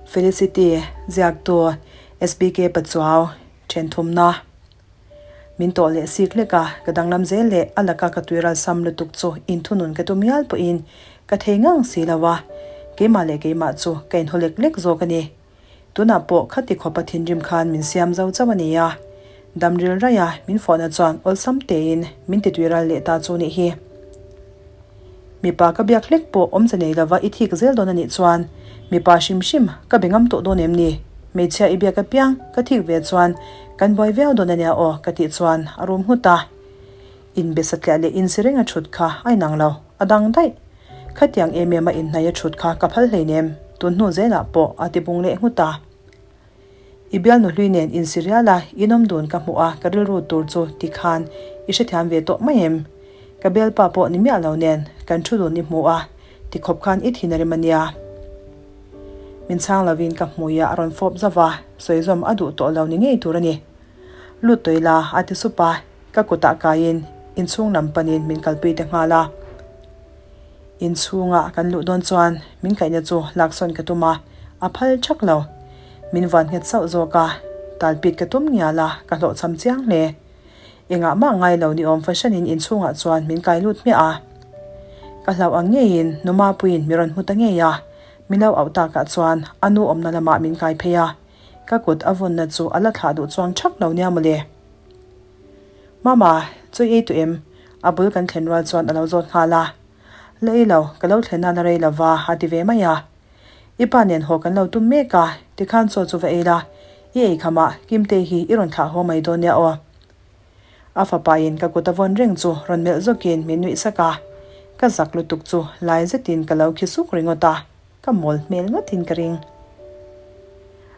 Felicity, Ziaktu, SBK Pachuau, Thenthumna. Min tawh leh sik hlek a, ka danglam zel leh a laka ka tuiral sam lutuk chu inthunun ka tum hial pawhin ka thei ngang si lo a, keimah leh keimah chu ka inhaw lek lek zawk a ni. Tunah pawh khati khawpa thinrim khan min siam zo chauh a ni a, dam ril raih a min fawhna chuan awlsam tein min ti tuiral leh ta chu nih hi. Mipa ka biak hlek pawh awmze nei lova i thik zel dawn a nih chuan mipa hrim hrim ka be ngam tawh dawn em ni? Hmeichhia i biak apiang ka thik ve chuan kan buai viau dawn a nia aw ka tih chuan a rum nghut a. Inbe satliah leh insi reng a thut kha a inang lo, a dang daih. Khatiang em em a inhnai a thut kha ka phal hleinem, tun hnu zelah pawh a ti bung leh nghut a. I bialnu hlui nen insi rial a, inawm dun ka hmuh a, ka rilru tur chu ti khan i hrethiam ve tawh mai em? Ka bialpa pawh ni miah lo nen kan thu dun i hmu a, ti khawp khan i thin a rem a nia. Min chhang lovin ka hmui a, a rawn fawp zauh a, sawizawm a duh tawh lo ni ngei tur a ni. Lut tawih la, a ti sup a, ka kutah kaiin inchhung lam panin min kalpui ta nghal a. Inchhunga kan luh dawn chuan min kaihna chu laksawn ka tum a, a phal thak lo. Min van nghet sauh zawk a, talpit ka tum ngial a, ka hlawhchham chiang hle. Engah mah ngai lo ni awm fahranin inchhungah chuan min kai lut hmiah a. Ka hlauh ang ngeiin nu Mapuiin mi rawn hmu ta ngei a, min lo auh takah chuan a nu awmna lamah min kai phei a, ka kut a vawnna chu a la thlah duh chuang thak lo nia mawle. Mama, chaw i ei tawh em? A bul kan thlen rual chuan a lo zawt nghal a. La ei lo, ka lo thlen nan a rei lova a ti ve mai a. I pa nen haw kan lo tum mek a, tikhan chaw chu va ei la, i ei khamah Kimtei hi i rawn thlah haw mai dawn nia aw. A fapain ka kut a vawn reng chu rawn melh zawkin min nuih sak a, ka zak lutuk chu lai zetin ka lo khi suk ringawt a. Ka mawl hmel ngawtin ka ring.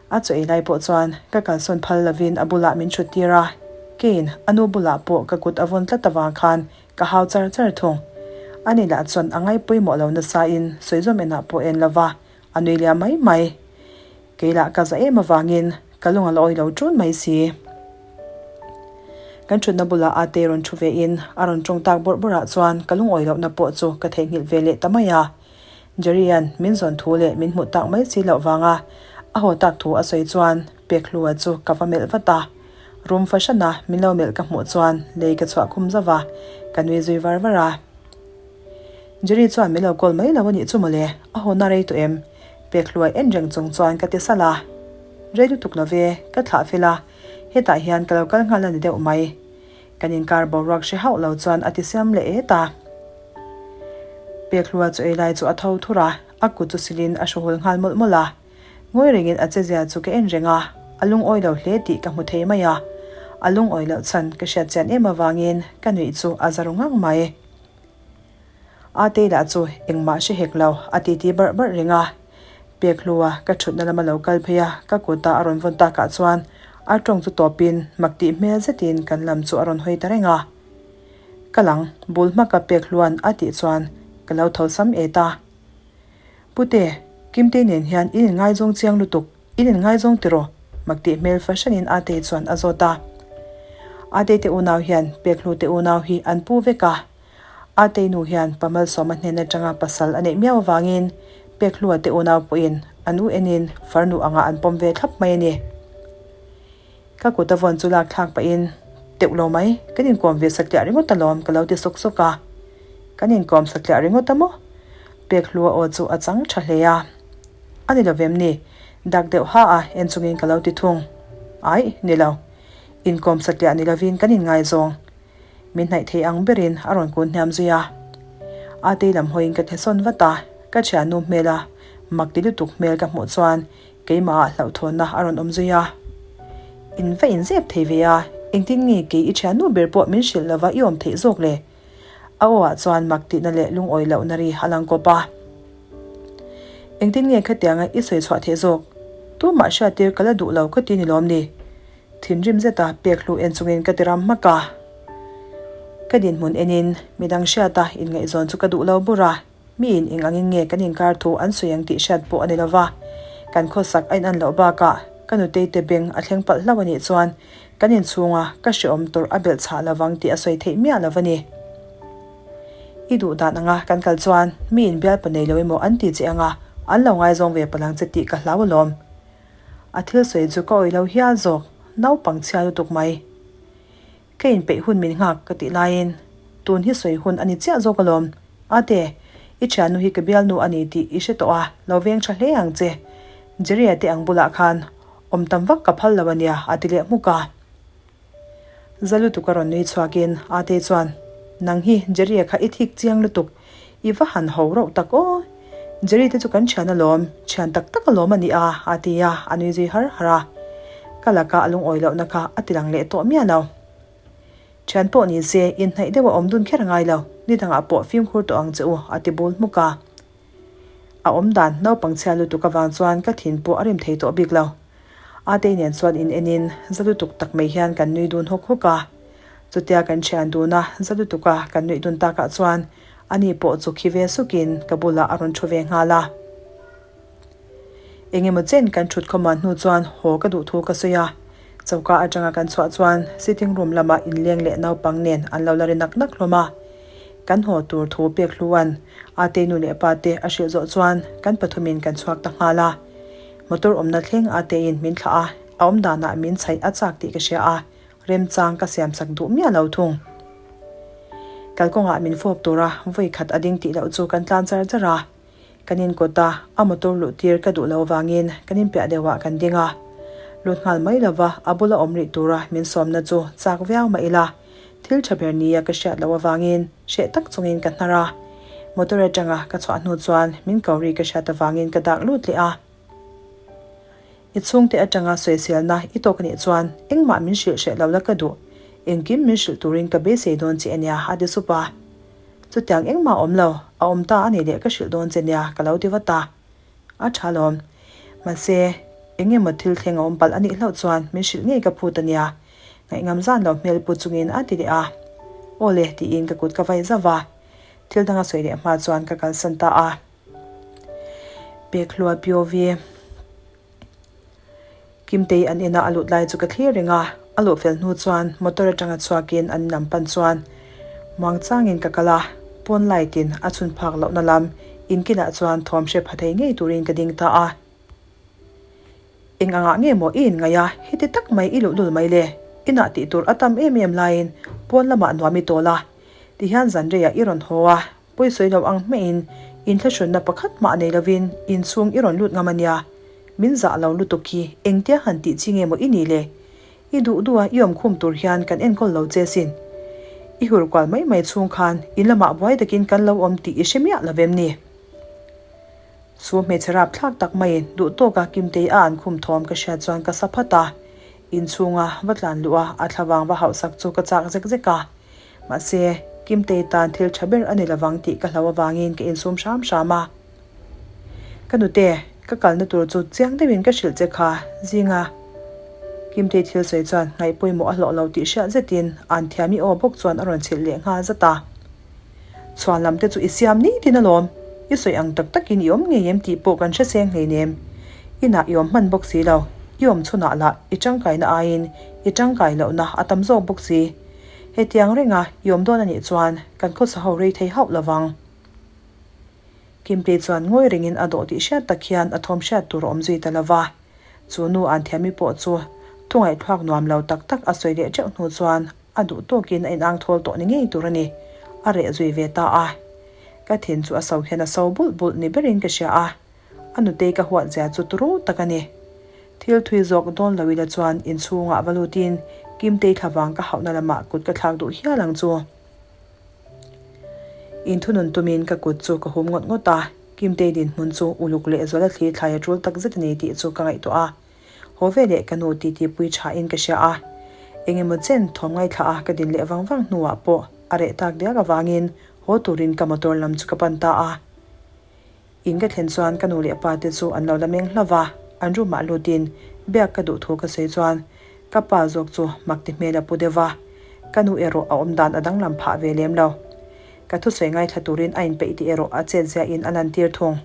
A chaw ei lai pawh chuan ka kalsawn phal lovin a bulah min thut tir a, keiin a nu bulah pawh ka kut a vawn tlat avang khan ka hau char char thung. Ani lah chuan a ngai pawimawh lo nasain sawi zawm enah pawh en lova a nui liam mai mai. Kei lah ka za em avangin ka lung a la awi lo ṭun mai si. Kan ṭhutna bulah Ate rawn ṭhu vein a rawn ṭawng tak bawrh bawrhah chuan ka lungawi lohna pawh chu ka theihnghilh ve leh ta mai a. Jerry-a'n min zawn thu leh min hmuh tak mai si loh vanga a haw tak thu a sawi chuan Pekhlua chu ka va melh vat a. Room fahran-a min lo melh ka hmuh chuan lei ka chhuah khum zauh a, ka nui zui var var a. Jerry chuan min lo call mai lo a nih chu mawle, a haw na rei tawh em? Pekhlua en reng chung chuan ka ti salh a. Rei lutuk lo ve, ka thlah fel a, hetah hian ka lo kal nghal a ni deuh mai. Kan inkar boruak hre hauh lo chuan a ti siam leh et a. Pekhlua chu ei lai chu a tho thur a, a kut chu silin a hruhul nghal mawlh mawlh a. Ngawi rengin a chezia chu ka en reng a, a lungawi lo hle tih ka hmu thei mai a. A lungawi loh chhan ka hriat chian em avangin ka nuih chu a za ru ngang mai. Atei lah chu engmah hre hek lo, a titi barh barh reng a. Pekhlua ka thutna lama lo kal phei a, ka kuta a rawn vawn takah chuan a tawng chu tawpin mak tih hmel zetin kan lam chu a rawn hawi ta reng a. Ka lang, bul hmaka Pekhlua'n a tih chuan ka lo tho sam et a. Pute, Kimtei nen hian in inngaizawng chiang lutuk, in inngaizawng tiraw? Mak tih hmel fahranin Atei chuan a zawt a. Atei te unau hian Pekhlu te unau hi an pu vek a. Atei nu hian pa Malsawma hnen atanga pasal a neih miau avangin Pekhlua te unau pawhin an u enin farnu angah an pawm ve thlap mai a ni. Ka kut a vawn chu lak thlak pahin teuh lo mai, kan inkawm ve satliah ringawt alawm ka lo ti sawk sawk a. Kan inkawm satliah ringawt a maw? Pekhlua aw chu a chang tha hle a. A ni lovem ni? Dak deuh ha a en chungin ka lo ti thung. Aih, ni lo. Inkawm satliah ni lovin kan inngaizawng. Min hnaih thei ang berin a rawn kun hniam zui a. Atei lam hawiin ka thlasawn vat a, ka thiannu hmela mak ti lutuk hmel ka hmuh chuan keimahah hlauhthawnna a rawn awm zui a. In va inzep thei ve a, engtin nge kei i thiannu ber pawh min hrilh lova i awm theih zawk le? A aw ah chuan mak tihna leh lungawi lohna ri a lang kawp a. Engtin nge khatianga i sawi chhuah theih zawk? Tumah hriattir ka la duh lo ka ti ni lawm ni? Thinrim zeta pek hlu en chungin ka ti ram hmak a. Ka dinhmun enin midang hriata inngaihzawn chu ka duh lo bur a, miin eng angin nge kan inkar thu an sawi ang tih hriat pawh a ni lova. Kan khawsak a inan loh bakah ka nutei te beng a thleng palh hlauh a nih chuan kan inchhunga ka hrehawm tawrh a belh chhah lovang tih a sawi theih miah lo a ni. I duh dan anga kan kal chuan miin bialpa nei lo emaw an ti che anga. An lo ngaizawng ve palang che tih ka hlau alawm. A thil sawi chu ka awih lo hial zawk, naupang chhia lutuk mai. Ka inpeih hun min nghak ka tih laiin tun hi sawi hun a ni chiah zawk alawm. Ate, i thiannu hi ka bialnu a ni tih i hre tawh a, lo veng tha hle ang che. Jerry-a te ang bulah khan awm tam vak ka phal lo a nia a ti leh hmuk a. Za lutuk a rawn nui chhuakin Ate chuan, Nang hi Jerry-a kha i thik chiang lutuk, i va han ho rauh tak aw. Jerry te chu kan thian alawm, thian tak tak alawm a ni a, a ti a, a nui zui har har a. Ka laka a lungawi lohna kha a ti lang leh tawh miah lo. Thian pawh ni se, inhnaih deuh a awm dun kher a ngai lo, ni dangah pawh fimkhur tawh ang che u, a ti bul hmuk a. A awm dan naupang chhia lutuk avang chuan ka thin pawh a rim thei tawh bik lo. Atei nen chuan in enin za lutuk tak mai hian kan nui dun hawk hawk a. Chutia kan thian dun a, za lutuk a kan nuih dun takah chuan ani pawh chu khi ve sukin ka bulah a rawn thu ve nghal a. Eng emaw chen kan thut khawm an hnu chuan haw ka duh thu ka sawi a. Choka atanga kan chhuah chuan sitting room lamah inleng leh naupang nen an lo la ri nak nak hlawm a. Kan haw tur thu pek hluan Atei nu leh pa te a hrilh zawh chuan kan pathumin kan chhuak ta nghal a. Motor awmna thleng Ateiin min thlah a, a awm danah min chhaih a chak tih ka hria a, remchang ka siamsak duh miah lo thung. Kalkawngah min fawp tura vawi khat a ding tih loh chu kan tlan char char a. Kan inkawt a, a motor luh tir ka duh lo avangin kan inpiah deuhah kan ding a. Lut nghal mai lova a bula awm rih tura min sawmna chu chak viau mah ila, thil tha ber nia ka hriat loh avangin hreh tak chungin ka hnar a. Motor atanga ka chhuah hnu chuan min ko ri ka hriat avangin ka dak lut leh a. I chhungte atanga sawiselna i tawk anih chuan engmah min hrilh hreh lo la ka duh, engkim min hrilh turin ka beisei dawn che ania a ti sup a. Chutiang engmah a awm lo, a awm ta a nih leh ka hrilh dawn che nia ka lo ti vat a. A tha lawm. Mahse, eng emaw thil thleng a awm palh a nih hlauh chuan min hrilh ngei ka phut a nia. Ngaihngam zan lo hmel pu chungin a ti leh a. Aw le tiin ka kut ka vai zauh va. Thil dang a sawi leh hma chuan ka kalsan ta a. Pekhlua POV. Kimtei an ina a lut lai chu ka thlir reng a, a luh fel hnu chuan motor atanga chhuakin an in lam pan chuan muangchangin ka kal a, pawn light in a chhun phak lohna lam inkinah chuan thawm hre pha thei ngei turin ka ding ta a. Eng angah nge maw i inngaih a, heti tak mai i luhlul mai le, inah tih tur a tam em em laiin pawn lamah nuam i tawl a, tihian zan reiah i rawn haw a, Pawisawi lo ang hmeiin inthlahrunna pakhat mah nei lovin inchhung i rawn lut ngam a nia. Min zah lo lutuk hi engtia han tih chi nge maw i nih le? I duh duh a i awm khum tur hian kan enkawl lo che sin. I hur kual mai mai chhung khan in lamah buai takin kan lo awm tih i hre miah lo vem ni? Chu hmeichhe rap thlak tak maiin duh tawka Kimtei a an khum thawm ka hriat chuan ka sa phat a. Inchhunga va tlan luh a a thlavang va hauhsak chu ka chak zek zek a. Mahse, Kimtei tan thil tha ber a ni lovang tih ka hlau avangin ka insum hram hram a. Ka nute, ka kalna tur chu chiang deuhin ka hrilh che kha, zinga Kimtei thil sawi chuan ngaih pawimawh a hlawh lo tih hriat zetin an thiam i aw bawk chuan a rawn chhilh leh nghal zat a. Chhuan lam te chu i siam ni tin alawm, i sawi ang tak takin i awm ngei em tih pawh kan hre seng hleinem. Inah i awm hman bawk si lo, i awm chhunah lah i tangkaina aiin i tangkai lohna a tam zawk bawk si. Hetiang renga i awm dawn a nih chuan kan khawsa ho rei thei hauh lovang. Kimtei chuan ngawi rengin a dawh tih hriat tak hian a thawm hriat tur a awm zui ta lova. Chu nu an thiami pawh chu thu ngaihthlak nuam lo tak tak a sawi leh teuh hnu chuan a duh tawkin a inang thawl tawh ni ngei tur a ni. A reh zui ve ta a. Ka thin chu a so hian a so bulh bulh ni berin ka hria a. A nutei ka huat zia chu turu tak a ni. Thil thui zawk dawn lo ila chuan inchhungah va lutin Kimtei thlavang ka hauhna lamah kut ka thlak duh hial ang chu. Inthunun tumin ka kut chu ka hum ngawt ngawt a, Kimtei dinhmun chu uluk leh zuala thli thlai a tul tak zet a ni tih chu ka ngaihtuah a. Haw ve leh ka nu titi pui thain ka hria a. Eng emaw chen thawm ngaithla a ka din leh vang vang hnuah pawh a reh tak diak avangin haw turin ka motor lam chu ka pan ta a. In ka thlen chuan ka nu leh pa te chu an lo la meng hlauh va, an room ah lutin biak ka duh thu ka sawi chuan ka pa zawk chu mak ti hmel a pu deuh va, ka nu erawh a awm dan a danglam phah ve lem lo. Ka thusawi ngaithla turin a inpeih tih erawh a chet ziahin a lantir thung.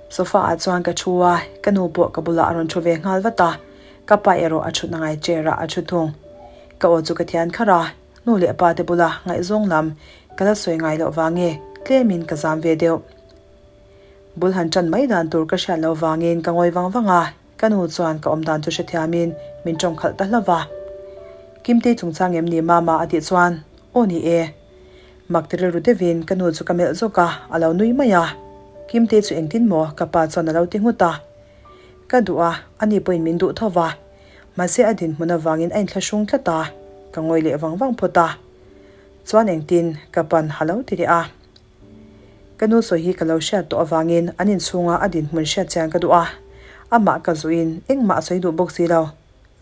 Sofa ah chuan ka thu a, ka nu pawh ka bulah a rawn thu ve nghal vat a, ka pa erawh a thutna ngai chair ah a thu thung. Ka aw chu ka thian kharh a. Nu leh pa te bula ngaihzawng lam ka la sawi ngai loh vang nge tlemin ka zam ve deuh. Bul han ṭan mai dan tur ka hriat loh vangin ka ngawi vang vang a, ka nu chuan ka awm dan chu hrethiamin min ṭawng khalh ta hlauh va. Kimtei chungchang em ni Mama a tih chuan, Aw ni e. Mak ti rilru deuhin ka nu chu ka melh zawk a, a lo nui mai a. Kimtei chu engtin maw ka pa chuan a lo ti nghut a. Ka duh a, ani pawhin min duh tho va. Mahse a dinhmun avangin a inthlahrung tlat a, ka ngawi leh vang vang phawt a. Chuan engtin ka pan ha lo ti leh a. Ka nu sawi hi ka lo hriat tawh avangin an inchhunga a dinhmun hriat chian ka duh a, amah ka zuiin engmah a sawi duh bawk si lo.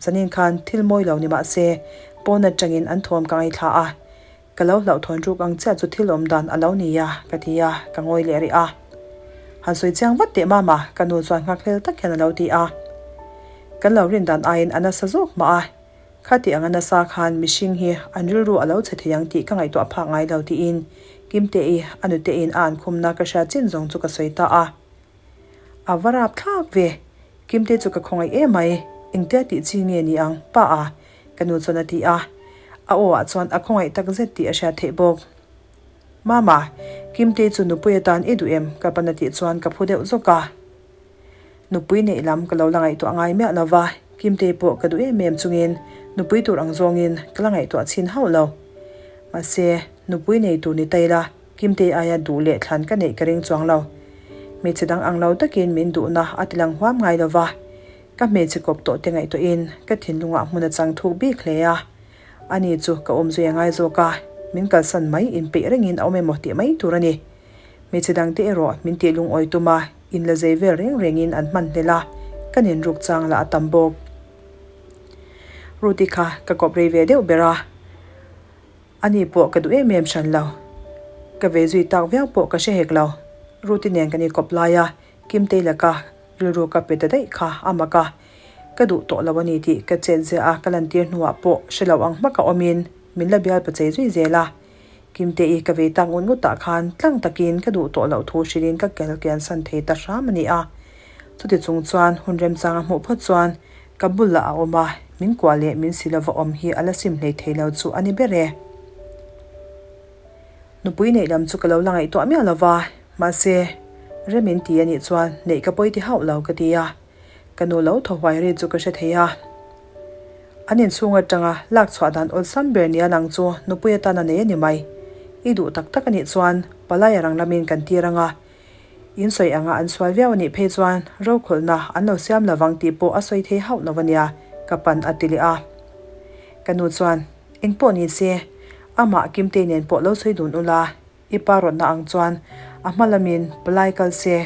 Zanin khan thil mawi lo ni mah se, pawn atangin an thawm ka ngaithla a, ka lo hlauhthawn ruk ang chiah chu thil awm dan a lo ni a, ka ti a, ka ngawi leh rih a. Han sawi chiang vat teh mama, ka nu chuan nghakhlel tak hian a lo ti a. Kan lo rin dan aiin a nasa zawk mah a, Khati anga nasa khan mihring hi an rilru a lo chhe thei ang tih ka ngaihtuah phak ngai lo tiin Kimte-i a nutein a ankhumna ka hria chin zawng chu ka sawi ta a. A va rap thlak ve! Kimte chu ka khawngaih em mai, engtia tih chi nge ni ang pa a? Ka nu chuan a ti a. A aw ah chuan a khawngaih tak zet tih a hriat theih bawk. Mama, Kimte chu nupui atan i duh em? Ka pan a tih chuan ka phu deuh zawk a. Nupui neih lam ka lo la ngaihtuah ngai miah lo va, Kimtei pawh ka duh em em chungin nupui tur ang zawngin ka la ngaihtuah chhin hauh lo. Mahse, nupui nei tur ni ta ila Kimtei aia duh leh thlan ka neih ka ring chuang lo. Hmeichhe dang ang lo takin min duhna a ti lang huam ngai lo va, ka hmeichhe kawp tawh te ngaihtuahin ka thinlungah hmun a chang thuk bik hle a. Ani chu ka awmzui a ngai zawk a, min kalsan mai inpeih rengin a awm emaw tih mai tur a ni. Hmeichhe dangte erawh min tih lungawi tum a, in la zei vel reng rengin an hman hlel a, kan inruk chang lah a tam bawk. Ruti kha ka kawp rei ve deuh ber a, ani pawh ka duh em em hran lo. Ka vei zui tak viau pawh ka hre hek lo. Ruti nen kan inkawp lai a, Kimtei laka rilru ka pe ta daih kha a mak a, ka duh tawh lo a ni tih ka chet ziah a, ka lantir hnuah pawh hre lo ang hmaka awmin min la bial pa chei zui zel a. Kimte-i ka vei tak ngut ngutah khan tlang takin ka duh tawh loh thu hrilhin ka kel kiansan thei ta hram a ni a. Chuti chung chuan hun remchang a hmuh phawt chuan ka bulah a awm a, min kuah leh min si lova awm hi a la sim hlei thei lo chu a ni ber e. Nupui neih lam chu ka lo la ngaihtuah miah lo va, mahse, rem in ti a nih chuan neih ka pawi ti hauh lo ka ti a. Ka nu lo thaw huai ri chu ka hre thei a. An inchhung atanga lak chhuah dan awlsam ber nia lang chu nupui atan a nei a ni mai. I duh tak tak a nih chuan palai a rang lamin kan tir ang a. In sawi anga an sual viau a nih phei chuan rokhawlhna an lo siam lovang tih pawh a sawi thei hauh lo a nia, ka pan a ti leh a. Ka nu chuan, Engpawh ni se, amah Kimtei nen pawh lo sawi dun ula, I pa rawtna ang chuan a hma lamin palai kal se,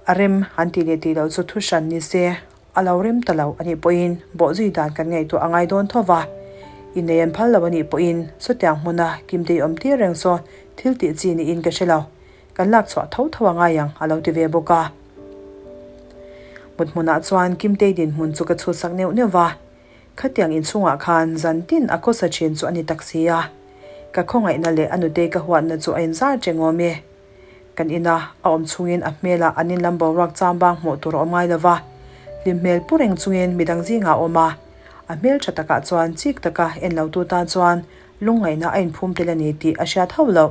a rem an tih leh tih loh chu thu hran ni se, a lo rem ta lo a nih pawhin bawhzui dan kan ngaihtuah a ngai dawn tho va. Innei an phal lo a nih pawhin sawtiang hmuna Kimtei awm tir reng saw thil tih chi niin ka hre lo, kan lak chhuah tho tho a ngai ang a lo ti ve bawk a. Mut hmunah chuan Kimtei dinhmun chu ka chhutsak neuh neuh va. Khatiang inchhungah khan zan tin a khawsa thin chu a ni tak si a. Ka khawngaihna leh a nutei ka huatna chu a inzar che ngawm e. Kan ina a awm chungin a hmelah an inlam boruak chambang hmuh tur a awm ngai lo va. Hlim hmel pu reng chungin midang zingah a awm a. A hmel tha takah chuan chik taka en lotu tan chuan lungngaihna a inphum tel a ni tih a hriat hauh loh.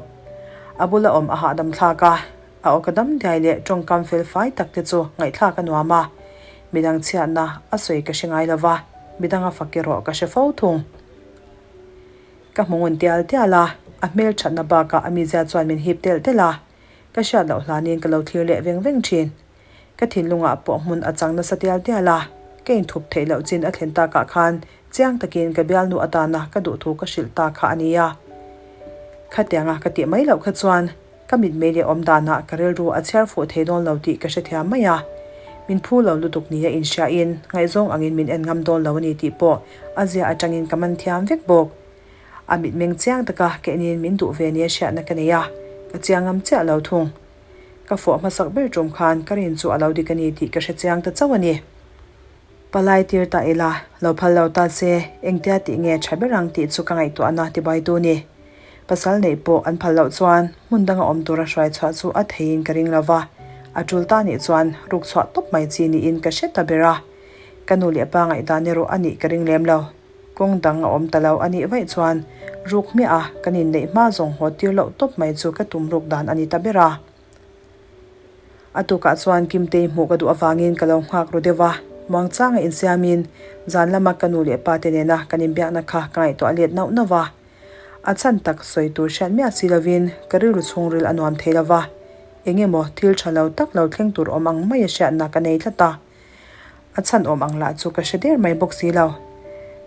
A bula awm a hahdam thlak a. A awka dam diai leh tawngkam fel fai tak te chu ngaihthlak a nuam a, midang chhiatna a sawi ka hre ngai lo va, midang a fak erawh ka hre fo thung. Ka hmu ngun tial tial a, a hmel thatna bakah a mizia chuan min hip telh telh a, ka hriat loh hlanin ka lo thlir leh veng veng thin. Ka thinlungah pawh hmun a chang nasa tial tial a, ka inthup theih loh chin a thlen takah khan chiang takin ka bialnu atana ka duhthu ka hrilh ta kha a nia. Khatianga ka tih mai loh kha chuan Ka mitmei leh awm danah ka rilru a chhiar fuh thei dawn lo tih ka hrethiam mai a. Min phu lo lutuk nia inhriain ngaihzawng angin min en ngam dawn lo a ni tih pawh a zia atangin ka man thiam vek bawk. A mitmeng chiang taka ka enin min duh ve nia hriatna ka nei a, ka chiang ngam chiah lo thung. Ka fawh hmasak ber tum khan ka rin chu a lo dik a ni tih ka hre chiang ta chauh a ni. Palai tir ta ila, lo phal lo ta se, engtia tih nge tha ber ang tih chu ka ngaihtuahna tibaitu ni. Pasal neih pawh an phal loh chuan hmun danga awm tura hruai chhuah chu a theiin ka ring lo va, a tul ta nih chuan ruk chhuah tawp mai chi niin ka hre ta ber a. Ka nu leh pa ngaihdan erawh a nih ka ring lem lo. Kawng dang a awm ta lo a nih vaih chuan ruk hmiah a kan inneih hma zawng haw tir loh tawp mai chu ka tum ruk dan a ni ta ber a. A tukah chuan Kimtei hmuh ka duh avangin ka lo nghak ru deuh a, muangchanga insiamin zan lama ka nu leh pa te nena kan inbiakna kha ka ngaihtuah let nauh nauh a. A chhan tak sawi tur hriat miah si lovin ka rilru chhungril a nuam thei lo va, eng emaw thil tha lo tak lo thleng tur awm ang mai a hriatna ka nei tlat a. A chhan awm ang lah chu ka hre der mai bawk si lo.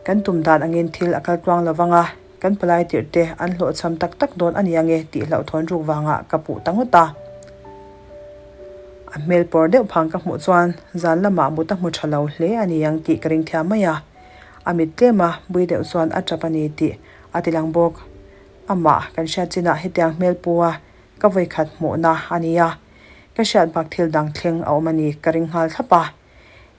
Kan tum dan angin thil a kal tluang lo vang a, kan palai tirh te an hlawhchham tak tak dawn a ni ange tih hlauhthawn ruk vangah ka puh ta ngawt a. A hmel pawr deuh phang ka hmuh chuan zan lamah mut a hmu tha lo hle a ni ang tih ka ring thiam mai a. A mit tlem a, bui deuh chuan a tap a ni tih a ti lang bawk. Amah kan hriat chinah hetiang hmel pu a ka vawikhat hmuhna a ni a, ka hriat bak thil dang thleng a awm a ni ka ring nghal thlap a.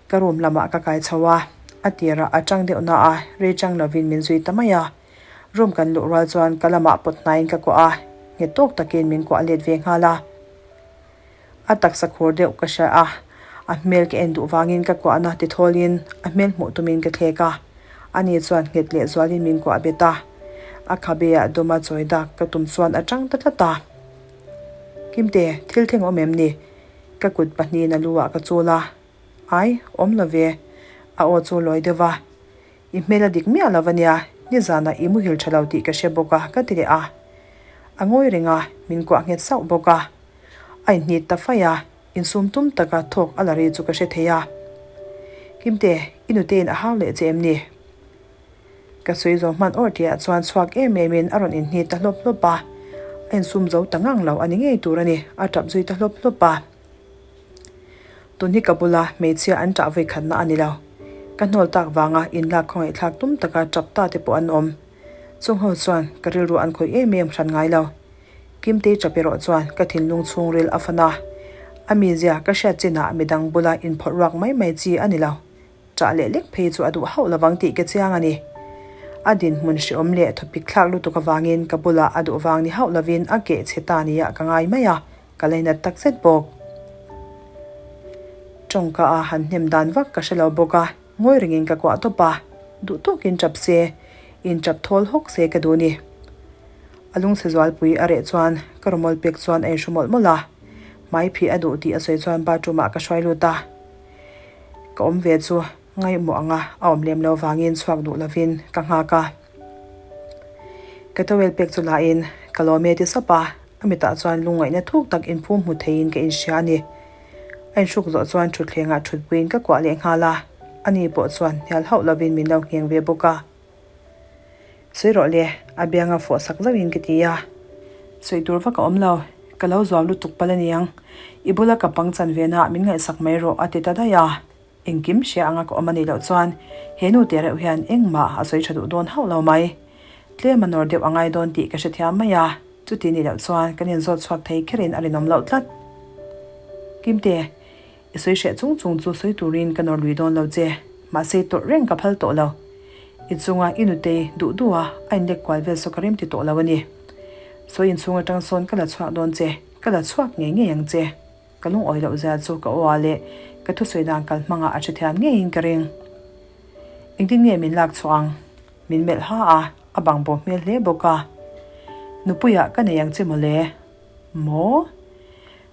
Ka room lamah ka kai chho a, a tirah a tang deuh na a, rei chang lovin min zui ta mai a. Room kan luh rual chuan ka lamah pawt hnaiin ka kuah a, nghet tawk takin min kuah let ve nghal a. A taksa khur deuh ka hria a, a hmel ka en duh vangin ka kuahna ti thawlin a hmel hmuh tumin ka thlek a. Ani chuan nghet leh zualin min kuah bet a, a khabe ah dawma chawi dak ka tum chuan a tang ta tlat a. Kimte, thil thleng awm em ni? Ka kut pahnihin a lu ah ka chul a, Ai, awm lo ve. A aw chu lawi deuh va. I hmel a dik miah lo va nia, nizanah i muhil tha lo tih ka hre bawk a, ka ti leh a. A ngawi reng a, min kuah nghet sauh bawk a. A inhnit ta faih a, insum tum taka thawk a la ri chu ka hre thei a. Kimte, i nutein a hau leh che em ni? Ka sawi zo hman awr tihah chuan chhuak em emin a rawn inhnit ta hlawp hlawp a. A insum zo ta ngang lo a ni ngei tur a ni, a tap zui ta hlawp hlawp a. Tun hi ka bula hmeichhia an ṭah vawi khatna a ni lo. Ka hnawl tak vanga inlak khawngaihthlak tum taka ṭap ta te pawh an awm. Chung ho chuan ka rilru an khawih em em hran ngai lo. Kimtei ṭap erawh chuan ka thinlung chhungril a fan a. A mizia ka hriat chinah midang bula inphawrh ruak mai mai chi a ni lo. Ṭah leh lek phei chu a duh hauh lovang tih ka chiang a ni. A dinhmun hreawm leh thawpik thlak lutuk avangin ka bulah a duh vang ni hauh lovin a keh chhe ta nia ka ngai mai a. Ka lainat tak zet bawk. Tawngka a han hnem dan vak ka hre lo bawk a, ngawi rengin ka kuah tawp a, duh tawkin tap se, in tap thawl hawk se ka duh ni. A lungchhe zualpui a reh chuan ka rawmawl pek chuan a inhru mawlh mawlh a, hmai phih a duh tih a sawi chuan bathroom ah ka hruai lut a, ka awm ve chu ngaihmawh anga a awm lem lo vangin chhuak duh lovin ka nghak a. Ka towel pek chu lahin ka lawm e ti sap a, a mitah chuan lungngaihna thuk tak inphum hmu theiin ka inhria a ni. A inhruk zawh chuan thutthlengah thutpuiin ka kuah leh nghal a, ani pawh chuan hnial hauh lovin min lo ngheng ve bawk a. Sawi rawh le, a bianga fawh sak zauhin ka ti a. Sawi tur vak a awm lo, ka lo zuam lutuk palh a niang, i bula ka pang chan ve naah min ngaihsak mai rawh a ti ta daih a. Engkim hria anga ka awm a nih loh chuan he nu teh reuh hian engmah a sawi tha duh dawn hauh lo mai. Tlem a nawr deuh a ngai dawn tih ka hrethiam mai a, chuti nih loh chuan kan inzawt chhuak thei kherin a rinawm loh tlat. Kimte, i sawi hreh chung chung chu sawi turin ka nawr lui dawn lo che, mahse tawrh reng ka phal tawh lo. I chunga i nutei duh duh a, a inlek kual vel saw ka rem ti tawh lo a ni. Sawi inchhung atang sawn ka la chhuak dawn che, ka la chhuak ngei ngei ang che. Ka lungawi loh zia chu ka aw ah leh ka thusawi dan kal hmangah a hrethiam ngeiin ka ring. Engtin nge min lak chhuah ang? Min melh ha a, a bang bawh hmel hle bawk a. Nupuiah ka nei ang che mawle. Maw?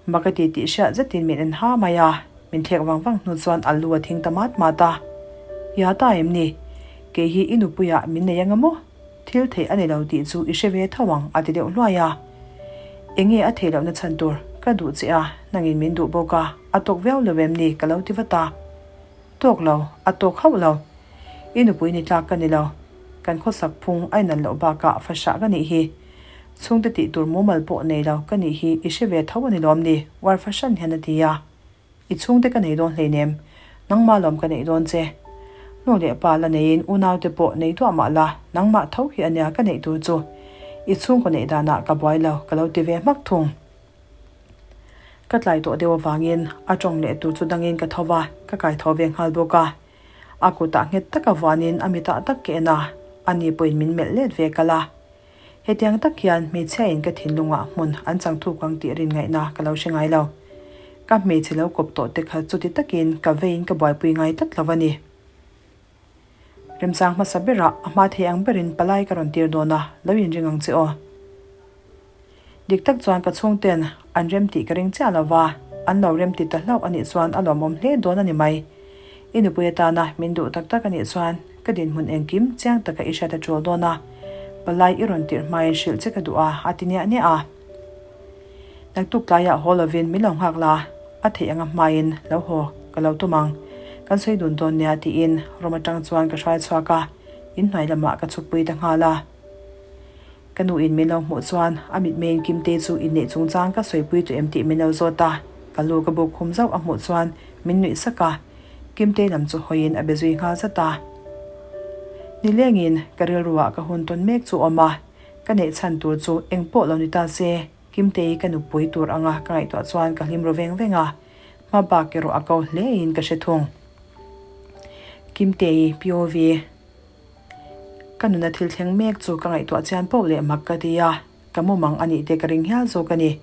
Mak a ti tih hriat zetin min en ha mai a, min thlek vang vang hnu chuan a lu a thing ta mat mat a. Ia ta em ni? Kei hi i nupuiah min nei anga maw? Thil theih a ni lo tih chu i hre ve tho ang a ti deuh hluai a. Enge a theih lohna chhan tur? Ka duh che a, nangin min duh bawk a, a tawk viau lo em ni? Ka lo ti vat a. Tawk lo, a tawk hauh lo. I nupui ni tlak ka ni lo. Kan khawsak phung a inan loh bakah fahrah ka nih hi. Chhungte tih tur mumal pawh nei lo ka nih hi i hre ve tho a ni lawm ni? Uar fahran hian a ti a. I chhungte ka nei dawn hleinem, nangmah lawm ka neih dawn che. Nu leh pa la neiin unaute pawh nei duah mah la, nangmah tho hi ania ka neih tur chu. I chhungkaw neih danah ka buai lo, ka lo ti ve hmak thung. Ka tlai tawh deuh avangin a tawng leh tur chu dangin ka tho va, ka kai tho ve nghal bawk a. A kutah nghet taka vuanin a mitah tak ka en a, ani pawhin min melh let ve kal a. Hetiang tak hian hmeichhiain ka thinlungah hmun an chang thuk ang tih rin ngaihna ka lo hre ngai lo. Ka hmeichhe lo kawp tawh te kha chuti takin ka veiin ka buaipui ngai tlat lo a ni. Remchang hmasa berah a hma thei ang berin palai ka rawn tir dawn a, lo inring ang che aw. Dik tak chuan ka chhungten an rem tih ka ring chiah lo va. An lo rem ti ta hlauh a nih chuan a lawmawm hle dawn a ni mai. I nupui atana min duh tak tak a nih chuan ka dinhmun engkim chiang taka i hriat a tul dawn a, palai i rawn tirh hmain hrilh che ka duh a, a ti niah niah a. Naktuk tlaiah haw lovin min lo nghak la, a theih anga hmain lo haw ka lo tum ang. Kan sawi dun dawn nia tiin room atang chuan ka hruai chhuak a, inhnuai lamah ka chhukpui ta nghal a. Ka nu in min lo hmuh chuan a mitmeiin Kimtei chu inneih chungchang ka sawipui tawh em tih min lo zawt a, ka lu ka buk khum zauh a hmuh chuan min nuih sak a, Kimtei lam chu hawiin a be zui nghal zat a. Nilengin ka rilruah ka hun tawn mek chu awm a, ka neih chhan tur chu eng pawh lo ni ta se, Kimtei ka nupui tur anga ka ngaihtuah chuan ka hlim ru veng veng a, hma bak erawh a ko hlein ka hre thung. Kimtei POV. Ka nuna thil thleng mek chu ka ngaihtuah chian poh leh mak ka ti a, ka mumang a nih te ka ring hial zawk a ni.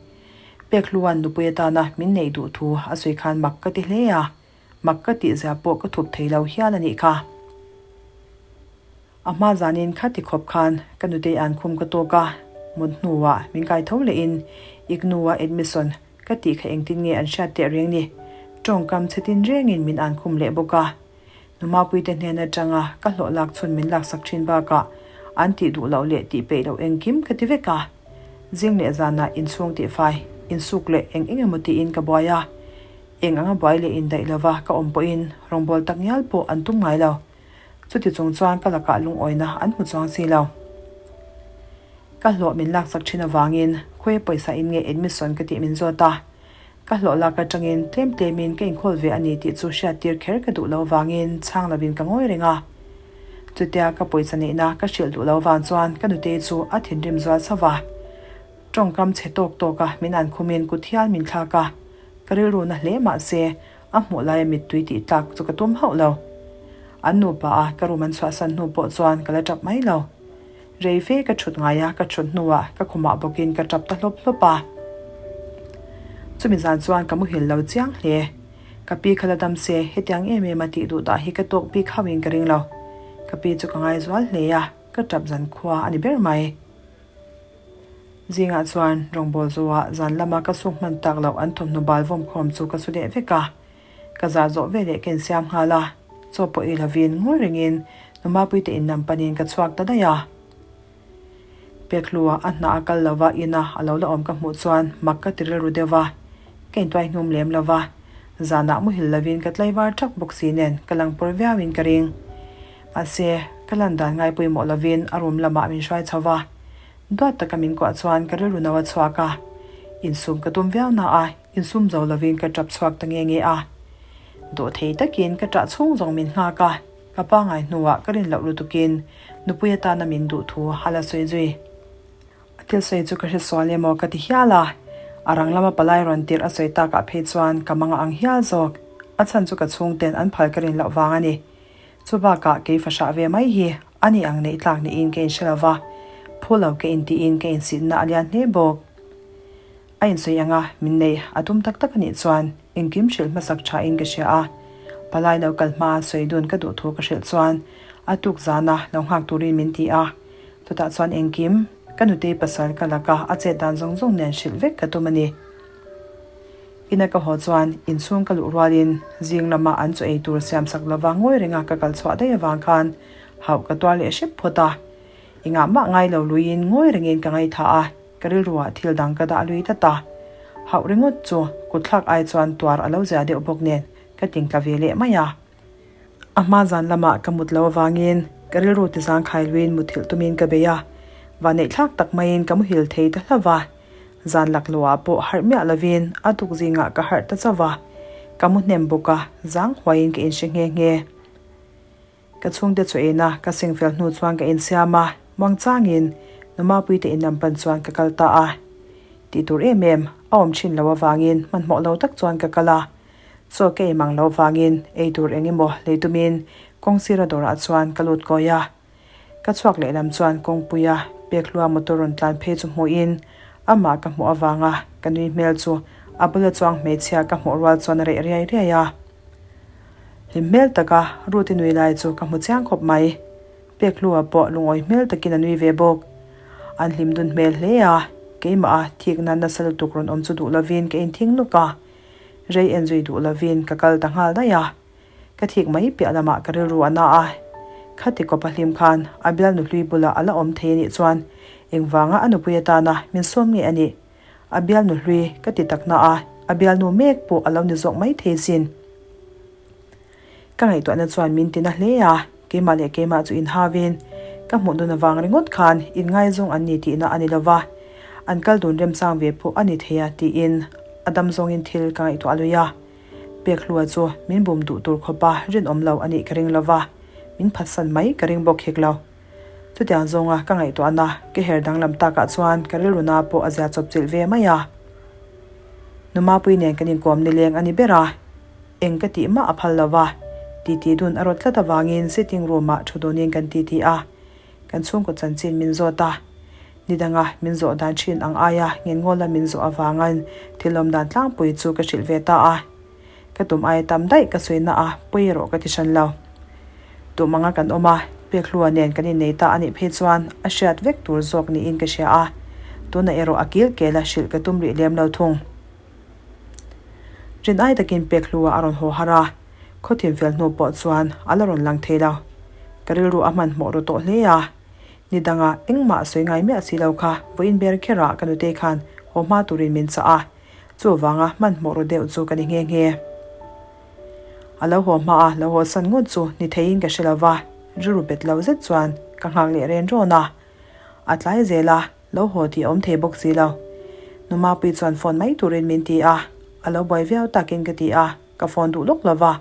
Pekhluan nupui atana min neih duh thu a sawi khan mak ka ti hle a, mak ka tih zia pawh ka thup thei lo hial a nih kha. A hma zanin kha ti khawp khan ka nutei an khum ka tawk a, mut hnuah min kai tho lehin Ignua admission ka tih kha engtin nge an hriat teh reng ni, tawngkam chhe tin rengin min an khum leh bawk a. Numapuite hnen atanga ka hlawh lak chhun min laksak thin bakah an tih duh loh leh tih peih loh engkim ka ti vek a. Zing leh zanah inchhung tihfai, insuk leh eng eng emaw tiin ka buai a. Eng anga buai leh indaih lova ka awm pawhin rawngbâwl tak ngial pawh an tum ngai lo. Chuti chung chuan ka lakah lungawina an hmu chuang si lo. Ka hlawh min laksak thin avangin khawi pawisa in nge admission ka tih min zawt a. Ka hlawh lak atangin tlem tlemin ka inkhawl ve a ni tih chu hriattir kher ka duh lo vangin chhang lovin ka ngawi reng a. Chutia ka pawisa neihna ka hrilh duh lo vang chuan ka nutei chu a thinrim zual chauh a. Tawngkam chhe tawk tawk a min an khumin kut hial min thlak a. Ka rilru na hle mah se a hmuh laia mittui tih tlak chu ka tum hauh lo. An nupa a ka room an chhuahsan hnu pawh chuan ka la tap mai lo. Rei fe ka thut ngai a, ka thut hnuah ka khumah bawkin ka tap ta hlawp hlawp a. Chumi zan chuan ka muhil lo chiang hle. Ka pi kha la dam se, hetiang em em a tih duh dah hi ka tawk bik hauhin ka ring lo. Ka pi chu ka ngai zual hle a, ka tap zan khua a ni ber mai. Zingah chuan rawngbâwl zawhah zan lama ka suk hman tak loh an thawmhnaw bal vawm khawm chu ka su leh vek a. Ka zah zawh veleh ka insiam nghal a, chaw pawh ei lovin ngawi rengin Numapuite in lam panin ka chhuak ta daih a. Pekhlua a hna a kal lova ina a lo la awm ka hmuh chuan mak ka ti rilru deuh va, ka intuai hnum lem lo va, zanah muhil lovin ka tlaivar thak bawk si nen ka lang pawr viauin ka ring. Mahse, ka lan dan ngai pawimawh lovin a room lamah min hruai chho va, duat taka min kuah chuan ka rilru no a chhuak a, insum ka tum viau na a, Insum zo lovin ka tap chhuak ta nge nge a. Dawhthei takin ka ṭah chhung zawng min nghak a, ka pangai hnuah ka rin loh lutukin nupui atana min duh thu a la sawi zui. A thil sawi chu ka hre sual emaw ka ti hial a, a rang lama palai rawn tirh a sawi takah phei chuan ka manga ang hial zawk. A chhan chu ka chhungten an phal ka rin loh vang a ni. Chu bakah kei fahrah ve mai hi a ni ang neih tlak niin ka inhre lo va, phu lo ka intiin ka insitna a lian hle bawk. A insawi ang a, min neih a tum tak tak a nih chuan engkim hrilh hmasak tha in ka hria a. Palai lo kal hma sawi dun ka duh thu ka hrilh chuan a tuk zana lo nghak turin min ti a. Chutah chuan engkim ka nutei pasal ka laka a chet dan zawng zawng nen hrilh vek ka tum a ni. Ina ka haw chuan inchhung ka luh rualin zing lama an chaw ei tur siam sak lova ngawi renga ka kal chhuah daih avang khan hauh ka tuar leh hrep phawt a. Engah mah ngai lo luiin ngawi rengin ka ngaithla a. Ka rilruah thil dang ka dah lui tlat a, hauh ringawt chu kutthlak ai chuan tuar a lo zia deuh bawk nen ka tingtla ve leh mai a. A hma zan lamah ka mut lo avangin ka rilru ti zangkhai luiin muthilh tumin ka bei a, vanneihthlak tak maiin ka muhil thei ta hlauh va. Zan laklawhah pawh harh miah lovin a tuk zingah ka harh ta chauh va, ka mu hnem bawk a, zang huaiin ka inhre nghe nghe. Ka chhungte chu eina ka seng fel hnu chuan ka insiam a, muangchangin Numapuite in lam pan chuan ka kal ta a. Tih tur em em a awm thin lo avangin hmanhmawh lo tak chuan ka kal a. Chaw ka ei mang lo vangin ei tur eng emaw lei tumin kawng sira dawrah chuan ka lut kawi a. Ka chhuak lehlam chuan kawngpuia Pekhlua motor rawn tlan phei chu hmuhin amah ka hmuh avanga ka nui hmel chu a bula chuang hmeichhia ka hmuh rual chuan a reh riai riai a. Hlim hmel taka Ruth-i nui lai chu ka hmu chiang khawp mai. Pekhlua pawh lungawi hmel takin a nui ve bawk. An hlim dun hmel hle a, keimah a thikna nasa lutuk rawn awm chu duh lovin ka inthing nuk a. Rei en zui duh lovin ka kal ta nghal daih a. Ka thik mai piah lamah ka rilru a na a. Khati kawpa hlim khan a bialnu hlui bulah a la awm thei anih chuan engvanga a nupui atana min sawm nge anih? A bialnu hlui ka ti tak na a, a bialnu mek pawh a lo ni zawk mai thei sin. Ka ngaihtuahna chuan min ti na hle a, keimah leh keimah chu inhavin ka hmuh dun avang ringawt khan inngaizawng an ni tihna a ni lo va, an kal dun remchang ve pawh a ni thei a tiin a dam zawngin thil ka ngaihtuah lui a. Pekhlua chu min bum duh tur khawpa rinawm lo a nih ka ring lo va, min phatsan mai ka ring bawk hek lo. Chutiang zawnga ka ngaihtuahna ka her danglam takah chuan ka rilru na pawh a zia chawp chilh ve mai a. Numapui nen kan inkawm nileng a ni ber a. Eng ka tih mah a phal lo va, titi dun a rawt tlat avangin sitting room ah thu dunin kan titi a, kan chhungkaw chanchin min zawt a. Nidanga min zawh dan thin ang aia ngenngawl a min zawh avangain thil awm dan tlangpui chu ka hrilh ve ta a. Ka tum aia tam daih ka sawi na a, pawi erawh ka ti hran lo. Tum anga kan awm a, Pekhlua nen kan innei ta a nih phei chuan a hriat vek tur zawk niin ka hria a, tunah erawh a kil kel a hrilh ka tum rih lem lo thung. Rin ai takin pek hlua a rawn haw har a, khawthim fel hnu pawh chuan a la rawn lang thei lo. Ka rilru a hmanhmawh ru tawh hle a, ni danga engmah sawi ngai miah si lo kha vawiin ber kherah ka nutei khan haw hma turin min chah a, chuvanga hmanhmawh ru deuh chu ka ni nghe nghe. A lo haw hma a, lo haw san ngawt chu ni theiin ka hre lo va, rilru bet lo zet chuan ka nghak leh ren rawn a, a tlai zel a. Lo haw tih a awm thei bawk si lo. Nu Mapui chuan phone mai turin min ti a, a lo buai viau takin ka ti a, ka phone duh lawk lo va.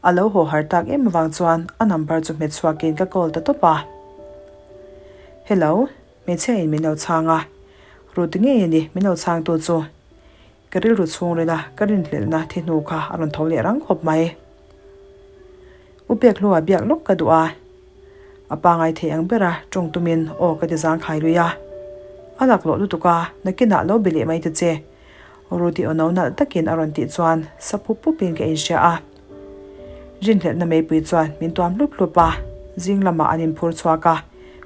A lo haw har tak em avang chuan a number chu hmet chhuakin ka call ta tawp a. Hello, hmeichhia in min lo chhang a. Ruti ngei a ni min lo chhangtu chu. Ka rilru chhungrila ka rinhlelhna thi hnu kha a rawn tho leh rang khawp mai. U Pekhlua biak lawk ka duh a, a pangai thei ang bera tawng tumin aw ka ti zangkhai lui a. A laklawh lutuk a, nakinah lo be leh mai ta che. Ruti aw no nalh takin a rawn tih chuan sa pup pupin ka inhria a. Rinhlelhna meipui chuan min tuam hlup hlup a, zing lamah an inphur chhuak a,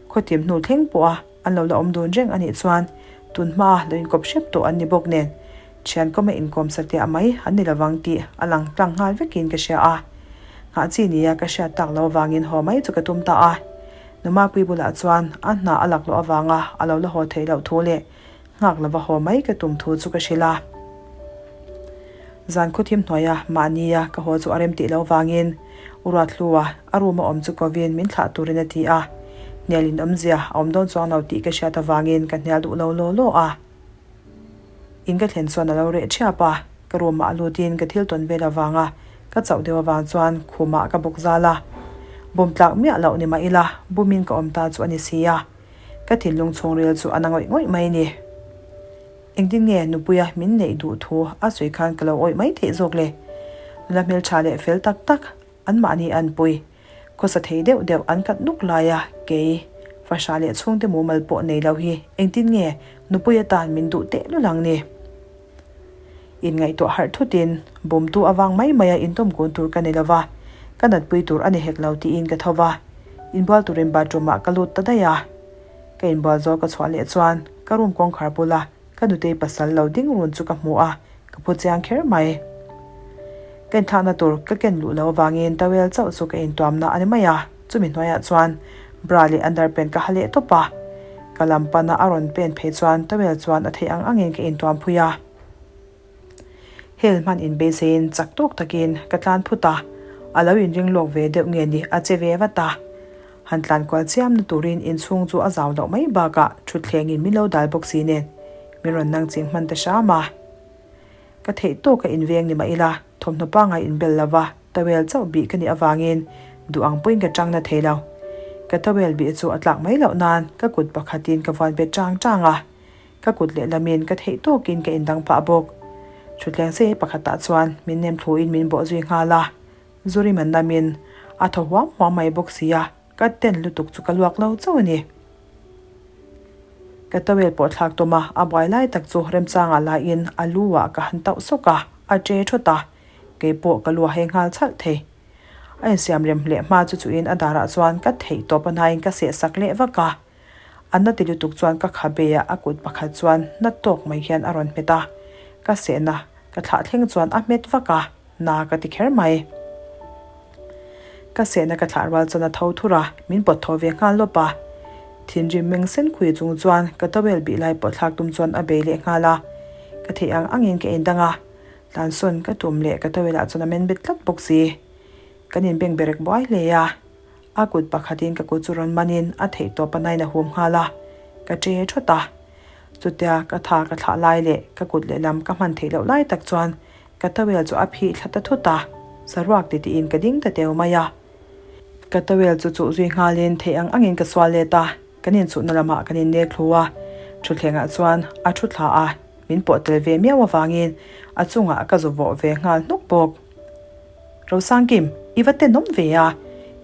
khawtim hnu thleng pawh a An lo la awm dun reng a nih chuan tun hmaa lo inkawp hrep tawh an ni bawk nen thian kawma inkawm satliah mai an ni lovang tih a lang tlang nghal vekin ka hria a. Nghah chi nia ka hriat tak lo avangin haw mai chu ka tum ta a. Numapui bulah chuan a hna a lak loh avanga a lo la haw theih loh thu leh nghak lova haw mai ka tum thu chu ka hrilh a. Zan khuthim hnuaia mahnia ka haw chu a rem tih loh vangin U Ruathlua a room a awm chu kovin min thlah turin a ti a, hnial in awmzia a awm dawn chuang lo tih ka hriat avangin ka hnial duh lo law law a. In ka thlen chuan a lo reh ṭhiap a, ka room ah a lutin ka thil tawn vel avanga ka chauh deuh avang chuan khumah ka bawk zal a. Bum tlak miah loh ni mah ila bumin ka awm ta chu a ni si a, ka thinlung chhungril chu a na ngawih ngawih mai ni. Engtin nge nupuia min neih duh thu a sawi khan ka lo awih mai theih zawk le? Nula hmeltha leh fel tak tak anmahni an pui. Khawsa thei deuh deuh an kat nuk laia kei fahrah leh chhungte mumal pawh nei lo hi engtin nge nupui atan min duh teh lul ang ni? Inngaihtuah harh thutin bawmtu avang mai maia intawm kun tur ka ni lo va, ka natpui tur a ni hek lo tiin ka tho va, inbual turin bathroom ah ka lut ta daih a. Ka inbual zawh ka chhuah leh chuan ka room kawngkhar bula ka nutei pasal lo ding run chu ka hmu a, ka phu chiang kher mai. Ka inthlakna tur ka ken luh loh avangin towel chauh chu ka intuamna a ni mai a, chumi hnuaiah chuan bra leh underpant ka ha leh tawp a. Ka lam pana a rawn pen phei chuan towel chuan a theih ang angin ka intuam phui a. Hel hman inbeiseiin chak tawk takin ka tlan phut a, a lo inring lawk ve deuh nge ni a che ve vat a. Han tlan kual chiam na turin inchhung chu a zau loh mai bakah thutthlengin min lo dal bawk si nen min rawn nang ching hman ta hram a. Ka theih tawk a inveng ni mah ila thawmhnaw pangai inbel lova towel chauh bih ka nih avangin duh ang pawhin ka tang na thei lo. Ka towel bih chu a tlak mai loh nan ka kut pakhatin ka vuan bet tang tang a. Ka kut lehlamin ka theih tawkin ka indang pah bawk. Thutthleng sei pakhatah chuan min nem thluin min bawh zui nghal a. Zurima namin a thaw huam huam mai bawk si a, ka ten lutuk chu ka luak lo chauh a ni. Ka towel pawh thlak tum a, a buai lai tak chu remchangah laiin a lu ah ka han tauh sawk a, a ṭe thawt a, kei pawh ka lu a hei nghal chhalh thei. A insiam rem leh hma chu chuin a darah chuan ka theih tawp a hnain ka seh sak leh vak a. A na ti lutuk chuan ka khabe ah a kut pakhat chuan na tawk mai hian a rawn hmet a, ka sehna. Ka thlah thleng chuan a hmet vak a, na ka ti kher mai. Ka sehna ka thlah rual chuan a tho thur a, min pawt tho ve nghal lawp a. Thinrim meng sen khui chung chuan ka towel bih lai pawh thlak tum chuan a bei leh nghal a. Ka theih ang angin ka indang a, tlansawn ka tum leh ka towel ah chuan a men bet tlat bawk si. Kan inbeng berek buai hle a. A kut pakhatin ka kut chu rawn manin a theih tawp a nain a hum nghal a, ka ṭe ṭhawt a. Chutia ka tha ka thlah lai leh ka kut lehlam ka hman theih loh lai tak chuan ka towel chu a phih thla ta thut a, saruak ti tiin ka ding ta teu mai a. Ka towel chu chuh zui nghalin theih ang angin ka sual let a, kan inchuhna lamah kan innek thlu a, thutthlengah chuan a thu thla a, min pawh tel ve miau avangin a chungah ka zu vawh ve nghal hnuk bawk. Rosangkim, i va tenawm ve a,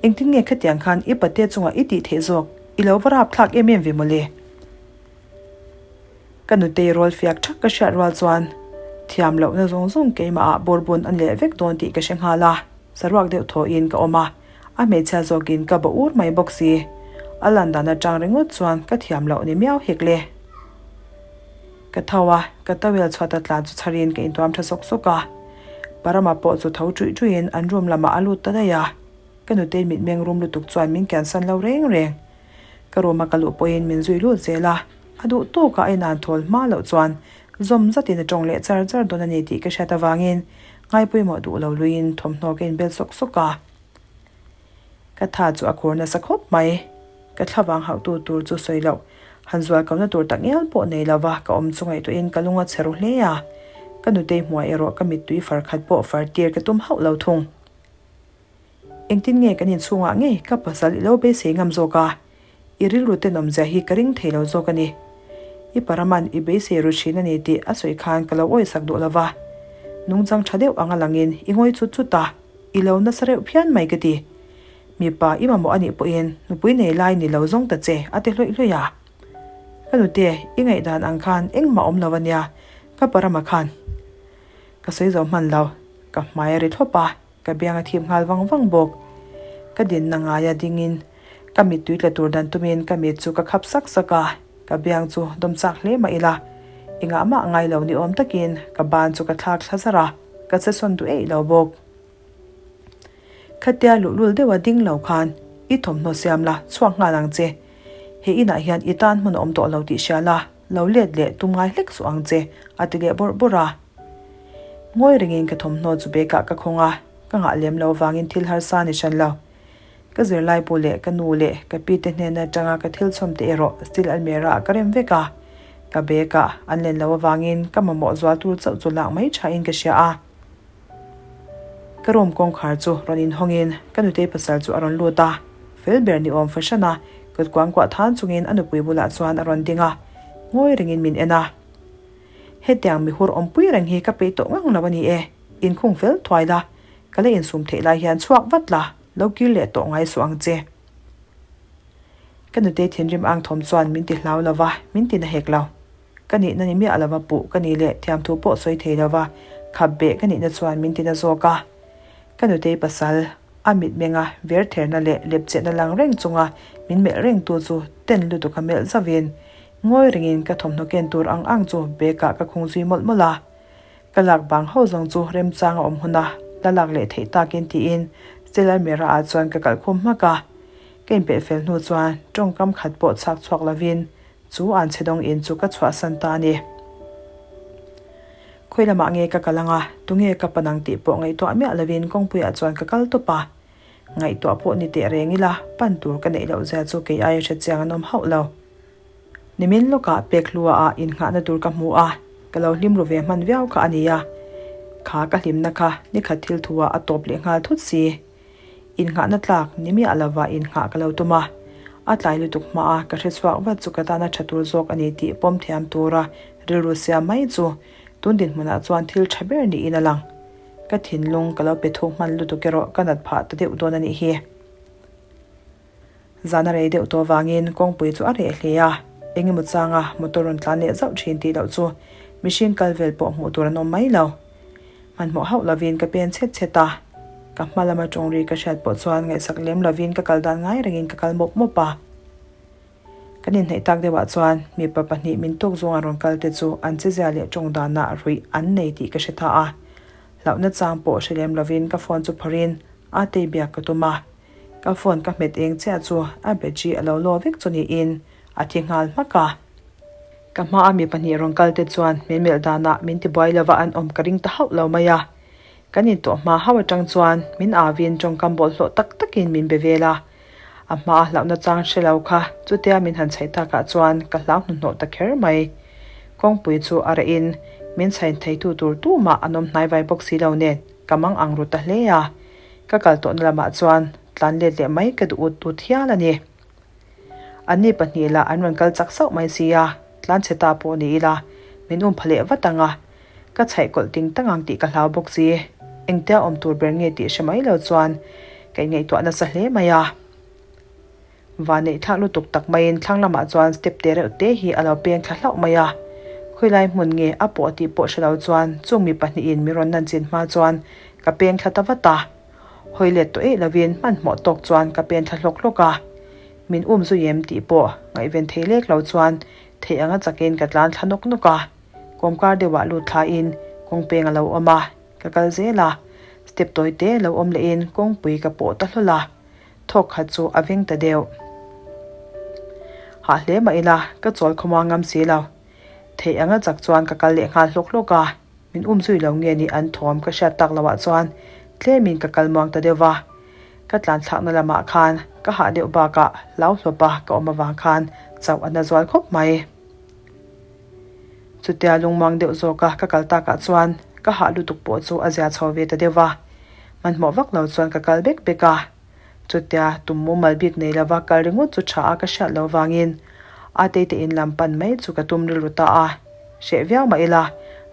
engtin nge khatiang khan i pate chungah i tih theih zawk, i lo va rap thlak em em ve mawle. Ka nutei rual fiak thak ka hriat rual chuan thiam lohna zawng zawng keimahah bawrbun a ni leh vek dawn tih ka hre nghal a, saruak deuh thawhin ka awm a, a hmeichhia zawkin ka ba ur mai bawk si. A lan dan atang ringawt chuan ka thiam loh ni miau hek le. Ka tho a, ka towel chhuat a tlan chu chharin ka intuam tha sawk sawk a. Parama pawh chu tho ṭuih ṭuihin an room lamah a lut ta daih a. Ka nutei mitmeng rum lutuk chuan min kiansan lo reng reng. Ka room a ka luh pawhin min zui lut zel a, a duh tawkah a inan thawl hma loh chuan zawm zatin a tawng leh char char dawn a ni tih ka hriat avangin ngaipawimawh duh lo luiin thawmhnaw ka inbel sawk sawk a. Ka tha chu a khur nasa khawp mai. Ka thlavang hauhtu tur chu sawi loh, han zual kohna tur tak ngial pawh nei lova ka awm chu ngaihtuahin ka lung a che ru hle a. Ka nutei hmuah erawh ka mittui far khat pawh far tir ka tum hauh lo thung. Engtin nge kan inchhungah ngei ka pasal i lo beisei ngam zawk a? I rilru tenawmzia hi ka ring thei lo zawk a ni. I paraman i beisei ru thin a ni tih a sawi khan ka lo awisak duh lova. Nungchang tha deuh anga langin i ngawi chut chut a, i lo nasa reuh phian mai ka ti. Mipa i mamawh a nih pawhin nupui nei lai ni lo zawng ta che a ti hlawih hlawih a. Ka nute, i ngaihdan ang khan engmah awm lo a nia, ka parama khan ka sawi zo hman lo, ka hmai a ri thlawp a. Ka biang a thip nghal vang vang bawk. Ka dinna ngaia dingin ka mittui tla tur dan tumin ka mit chu ka khap sak sak a, ka biang chu dawm chak hle mah ila engah mah ngai lo ni awm takin ka ban chu ka thlak thla zar a, ka che sawn duh eih lo bawk. Khatia luhlul deuha ding lo khan i thawmhnaw siam la chhuak nghal ang che. He inah hian i tan hmun a awm tawh lo tih hria la, lo let leh tum ngai hlek suh ang che a ti leh bawrh bawrh a. Ngawi rengin ka thawmhnaw chu bag ah ka khawng a, ka nghah lem lo vangin thil harsa ni hran lo. Ka zirlai pu leh ka nu leh ka pi te hnen atanga ka thil chhawm te erawh steel almirah ah ka rem vek a, ka bag ah an len lo avangin ka mamawh zual tur chauh chu lak mai thain ka hria a. Ka room kawngkhar chu rawn inhawngin ka nutei pasal chu a rawn lut a, fel ber ni awm fahran a, kut kuangkuah than chungin a nupui bulah chuan a rawn ding a, ngawi rengin min en a. Hetiang mihur awmpui reng hi ka peih tawh ngang lo a ni e, inkhung fel thuai la, ka la insum theih lai hian chhuak vat la, lo kir leh tawh ngai suh ang che. Ka nutei thinrim ang thawm chuan min ti hlau lo va, min ti na hek lo. Ka nihna ni miah lova puh ka nih leh thiamthu pawh sawi thei lova khap beh ka nihna chuan min ti na zawk a. Ka nutei pasal, a mitmenga vertherna leh lepchehna lang reng chunga min melh rengtu chu ten lutuk a melh zauhin Ngawi ringin ka thawmhnaw ken tur ang ang chu bag ah ka khung zui mawlh mawlh a. Ka lak bang ho zawng chu remchang a awm hun a, la lak leh theih takin tiin steel almirah ah chuan ka kalh khum hmak a. Ka inpelh fel hnu chuan tawngkam khat pawh chhak chhuak lovin chu an chhe dawng in chu ka chhuahsan ta a ni. Khawi lamah nge ka kal anga, tunge ka pan ang tih pawh ngaihtuah miah lovin kawngpuiah chuan ka kal tawp a. Ngaihtuah pawh ni teh reng ila, pan tur ka neih loh zia chu kei aia hrechiang an awm hauh lo. Nimin lawkah pek hlua ah innghahna tur ka hmu a, ka lo hlim ru ve hman viau kha a nia. Kha ka hlimna kha nikhat thil thu ah a tawp leh nghal thut si. Innghahna tlak ni miah lova innghah ka lo tum a, a tlai lutuk hma a ka hre chhuak vat chu ka tana tha tur zawk a ni tih pawm thiam tura rilru siam mai chu tun dinhmunah chuan thil tha ber niin a lang. Ka thinlung ka lo pe thuk hman lutuk erawh ka nat phah ta deuh dawn a nih hi. Zan a rei deuh tawh vangin kawngpui chu a reh hle a, engemaw changa motor rawn tlan leh zauh thin tih loh chu mihring kal vel pawh hmuh tur an awm mai lo. Hmanhmawh hauh lovin ka pen chhet chhet a, ka hma lama tawng ri ka hriat pawh chuan ngaihsak lem lovin ka kal dan ngai rengin ka kal mawp mawp a. Kan inhnaih tak deuhah chuan mipa pahnih min tawk zawnga rawn kal te chu an chezia leh tawng danah ruih an nei tih ka hre ta a. Hlauhna chang pawh hre lem lovin ka phone chu phawrhin a tei biak ka tum a. Ka phone ka hmet eng chiah chu a battery a lo law vek chu niin a thi nghal hmak a. Ka hmaa mi pahnih rawn kal te chuan min melh danah min tibuai lova an awm ka ring ta hauh lo mai a. Kan intawh hma hauh atang chuan min avin tawngkam bawlhhlawh tak takin min be vel a. A hmaa hlauhna chang hre lo kha chutia min han chhaih takah chuan ka hlau hnuhnawh ta kher mai. Kawngpui chu a reh in min chhain theitu tur tumah an awm hnai vai bawk si lo nen ka mang ang ru ta hle a. Ka kal tawhna lamah chuan tlan let leh mai ka duh ut ut hial a ni. Anni pahnih lah an rawn kal chak sauh mai si a, tlan chhe ta pawh ni ila min um pha leh vat ang a, ka chhaih kawlh ting tang ang tih ka hlau bawk si. Engtia awm tur ber nge tih hre mai lo chuan ka inngaihtuah nasa hle mai a. Vanneih thlak lutuk tak maiin thlang lamah chuan step te reuh te hi a lo peng thla hlauh mai a. Khawilai hmun nge a pawh tih pawh hre lo chuan chung mi pahnihin min rawn nan chin hma chuan ka peng thla ta vat a. Hawi let tawh eih lovin hmanhmawh tawk chuan ka pen thla hlawk hlawk a. Min um zui em tih pawh ngaihven thei lek lo chuan theih anga chakin ka tlan thla nawk nawk a. Kawmkar deuhah lut thlain kawngpeng a lo awm a, ka kal zel a. Step tawi te lo awm lehin kawngpui ka pawh ta hlawl a. Thawk khat chu a veng ta deuh. Hah hle mah ila ka chawl khawmuang ngam si lo. Theih anga chak chuan ka kal leh nghal hlawk hlawk a. Min um zui lo nge ni an thawm ka hriat tak loh ah chuan tlemin ka kal muang ta deuh va. Ka tlan thlakna lamah khan ka hah deuh bakah hlau hlawp a ka awm avang khan chauh a na zual khawp mai. Chutia lungmuang deuh zawka ka kal takah chuan ka hah lutuk pawh chu a zia chho ve ta deuh va. Hmanhmawh vak lo chuan ka kal bek bek a. Chutia tum mumal bik nei lova kal ringawt chu tha a ka hriat loh vangin Atei te in lam pan mai chu ka tum rilru ta a. Hreh viau mah ila,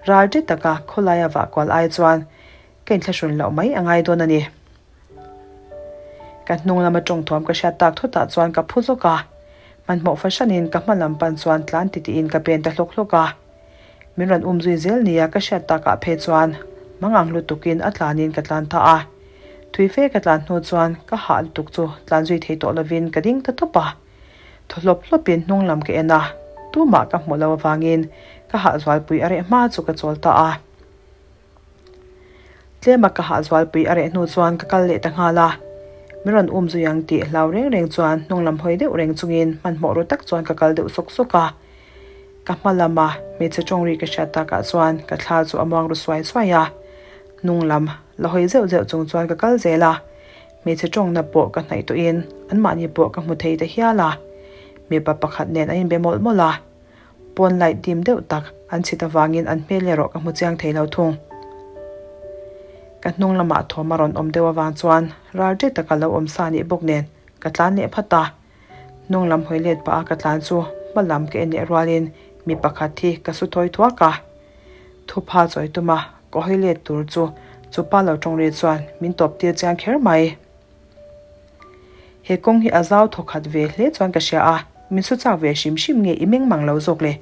ral ṭi taka khawlaia vah kual ai chuan ka inthlahrun loh mai a ngai dawn a ni. Ka hnung lama tawngthuam ka hriat tak thutah chuan ka phu zawk a, hmanhmawh fahranin ka hma lam pan chuan tlan titiin ka pen ta hlawk hlawk a. Min rawn um zui zel nia ka hriat takah phei chuan mangang lutukin a tlanin ka tlan ta a. Thui fe ka tlan hnu chuan ka hah lutuk chu tlan zui thei tawh lovin ka ding ta tawp a. Thaw hlawp hlawpin hnung lam ka en a, tumah ka hmuh loh avangin ka hah zualpui a reh hma chu ka chawl ta a. Tlema ka hah zualpui a reh hnu chuan ka kal leh ta nghal a, min rawn um zui ang tih hlau reng reng chuan hnung lam hawi deuh reng chungin hmanhmawh ru tak chuan ka kal deuh sawk sawk a. Ka hma lama hmeichhe tawng ri ka hriat takah chuan ka thla chu a muang ru suai suai a, hnung lam la hawi zeuh zeuh chung chuan ka kal zel a, hmeichhe tawngna pawh ka hnaih tawhin anmahni pawh ka hmu thei ta hial a, mipa pakhat nen an inbe mawlh mawlh a. Pawn light dim deuh tak an chhit avangin an hmel erawh ka hmu chiang thei lo thung. Ka hnung lamah thawm a rawn awm deuh avang chuan ral ṭe taka lo awm sa nih bawk nen ka tlan leh phat a. Hnung lam hawi let pah a ka tlan chu hma lam ka en leh rualin mi pakhat hi ka su thawi thuak a. Thupha chawi tuma ka hawi let tur chu chupa lo ṭawng ri chuan min tawp tir chiang kher mai. He kawng hi a zau thaw khat ve hle chuan ka hria a, min su chak ve hrim hrim nge i meng mang lo zawk le?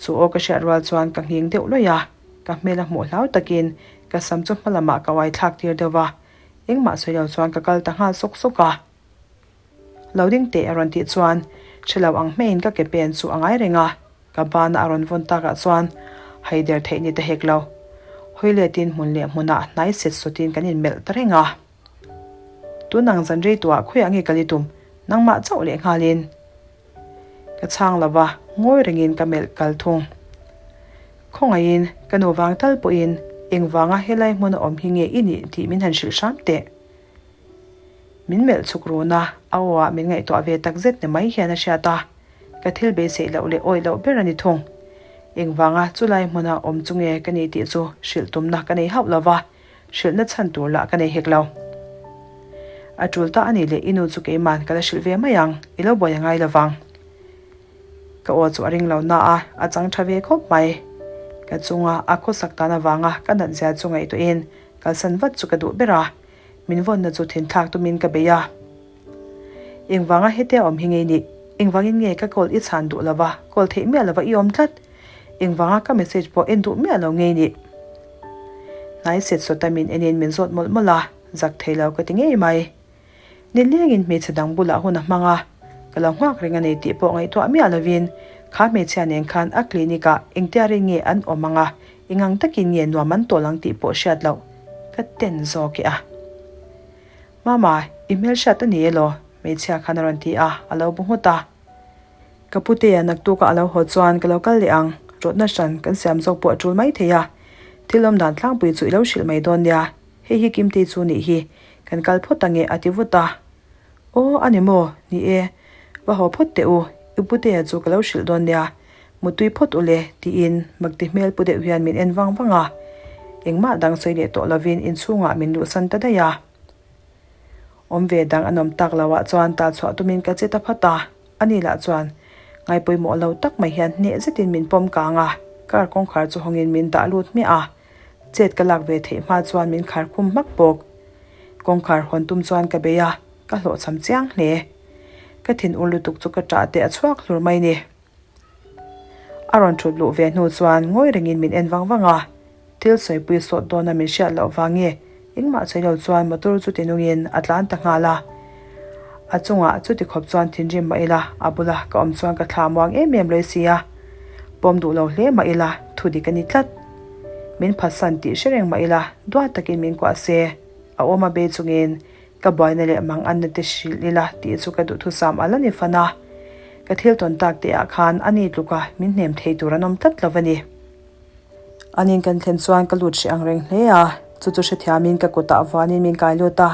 Chu aw ka hriat rual chuan ka nghing deuh lawih a, ka hmel a hmuh hlau takin ka sam chu hma lamah ka uai thlak tir deuh va, engmah sawi lo chuan ka kal ta nghal sawk sawk a. Lo ding teh a rawn tih chuan hre lo ang hmeiin ka ke pen chu a ngai reng a, ka bana a rawn vawn takah chuan haider theih ni ta hek lo. Hawi letin hmun leh hmunah hnai set sawtin kan inmelh ta reng a. Tunang zan rei tuah khawiah nge kal i tum? Nangmah chauh leh nghalin ka chhang lo va, ngawi rengin ka melh kal thung. Khawngaihin ka nu vang tal pawhin engvanga helai hmun a awm hi nge i nih tih min han hrilh hram teh. Min melh chhuk run a, a aw ah min ngaihtuah ve tak zet ni mai hian a hriat a, ka thil beiseih loh leh awih loh ber a ni thung. Engvanga chulai hmuna awm chu nge ka ni tih chu hrilh tumna ka nei hauh lo va, hrilhna chhan tur lah ka nei hek lo. A tul ta a nih leh i nu chu keiman ka la hrilh ve mai ang, i lo buai a ngai lo vang. Ka aw chu a ring lo na a, a chang tha ve khawp mai. Ka chunga a khawsak tan avanga ka nat zia chu ngaihtuahin kalsan vat chu ka duh ber a, min vawnna chu thinthlak tumin ka bei a. Engvanga hetia awm hi ngei nih? Engvangin nge ka call i chhan duh lova, call theih miah lova i awm tlat? Engvanga ka message pawh en duh miah lo ngei nih? Hnai set sawta min enin min zawt mawlh mawlh a, zak thei lo ka ti ngei mai. Nilengin hmeichhe dang bulah hun a hmang a. Ka lo nghak reng a ni tih pawh ngaihtuah miah lovin kha hmeichhia nen khan a clinic ah engtia rin nge an awm ang a, engang takin nge nuam an tawl ang tih pawh hriat loh ka ten zawk e a. Mama, i hmelhriat a ni elaw? Hmeichhia khan a rawn ti a, a lo bu nghut a. Ka putea naktuka a lo haw chuan ka lo kal leh ang, rawtna hran kan siam zawk pawh a tul mai thei a, thil awm dan tlangpui chu i lo hrilh mai dawn nia, hei hi Kimtei chu nih hi, kan kal phawt ange a ti vut a. Aw a ni maw? Ni e, va haw phawt teh u, i putea chu ka lo hrilh dawn nia, mutui phawt u le tiin makti hmel pu deuh hian min en vang vang a, engmah dang sawi leh tawh lovin inchhungah min luhsan ta daih a. Awm ve dang an awm tak lo ah chuan tal chhuah tumin ka che ta phat a, ani lah chuan ngaipawimawh lo tak mai hian hneh zetin min pawm kang a, car kawngkhar chu hawngin min dah lut hmiah a, chet ka lak ve theih hma chuan min khar khum hmak bawk. Kawngkhar hawn tum chuan ka bei a, ka hlawhchham chiang hle. Ka thin ur lutuk chu ka ṭah teh a chhuak hlur mai ni. A rawn thut luh ve hnu chuan ngawi rengin min en vang vang a, thil sawipui sawt dawna min hriat loh vang nge engmah sawi lo chuan motor chu ti nungin a tlan ta nghal a. A chungah chuti khawp chuan thinrim mah ila a bula ka awm chuan ka thla muang em em lawih si a, pawm duh lo hle mah ila thu dik a ni tlat. Min phatsan tih hre reng mah ila duat takin min kuah se, a awm a bei chungin Ka buaina leh mang anna te hrilh ila tih chu ka duhthusam a la ni fan a, ka thil tawn tak teh ah khan a ni tluka min hnem thei tur an awm tlat lo a ni. Anin kan thlen chuan ka lut hreh ang reng hle a, chu chu hrethiamin ka kutah vuanin min kai lut a,